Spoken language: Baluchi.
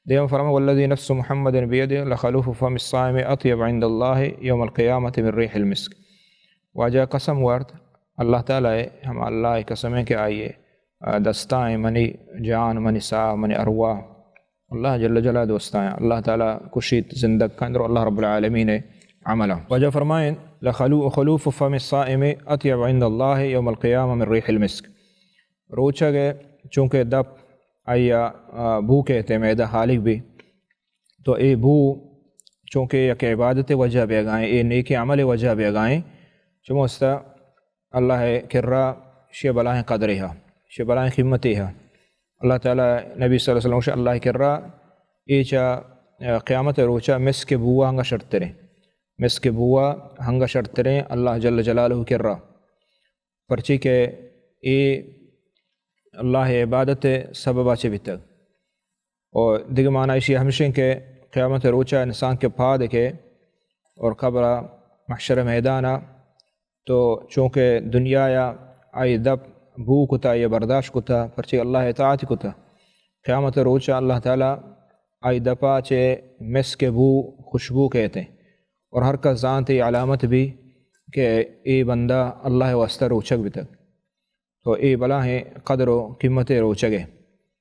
دیما فرمائے: والذی نفس محمد بیدہ لخلوف فم الصائم اطیب عند اللہ یوم القیامۃ من ریح المسک۔ واجہ قسم وارت، اللہ تعالی ءِ، ہما اللہ ءِ قسم ءَ کہ آئی ءِ، آ، دستاں منی جان، منی ساہ، منی ارواح اللہ جل جلالہ دوستاں، اللہ تعالی کشیت، زندگ کنت، درو اللہ رب العالمین ءِ عمل اَنت۔ واجہ فرمائیں: لخلو-، خلوف فم الصائم اطیب عند اللہ یوم القیامۃ من ریح المسک۔ روچگ ءِ چونکہ دپ آئی ءَ، آ، بو کیت، معدہ ہالک بی، تو اے بو چونکہ یک عبادت ءِ وجہ بیگائیں، اے نیکیں عمل ءِ وجہ بیگائیں، چموستا اللہ ءِ کرا شی بلاہیں قدرے ہا، شی بلاہیں قیمتے ہا۔ اللہ تعالی، نبی صلی اللہ علیہ وسلم گوشت، اللہ ءِ کرا اے چا قیامت ءِ روچا مسک ءِ بو ءَ ہنگا شرتریں، مسک ءِ بو ءَ ہنگا شرتریں اللہ جل جلالہ ءِ کرا، پرچی کہ اے اللہ ءِ عبادت ءِ سبب ءَ چہ بیتگ۔ اور دگہ معنی ایشی ہمشیں کہ قیامت ءِ روچا انسان کہ پاد کئے اور قبر ءَ، محشر ءِ میدان ءَ، تو چونکہ دنیا ءَ آئی دپ بو کتا، آئی برداشت کتا، پرچہ اللہ ءِ اطاعت کتا، قیامت ءِ روچا اللہ تعالی آئی دپا چہ مسک ءِ بو، خوشبو کیت، اور ہر کس زانت، اے علامت بی کہ اے بندہ اللہ ءِ واسطہ روچگ بیتگ۔ تو اے بلاہیں قدر و قیمتے روچگے۔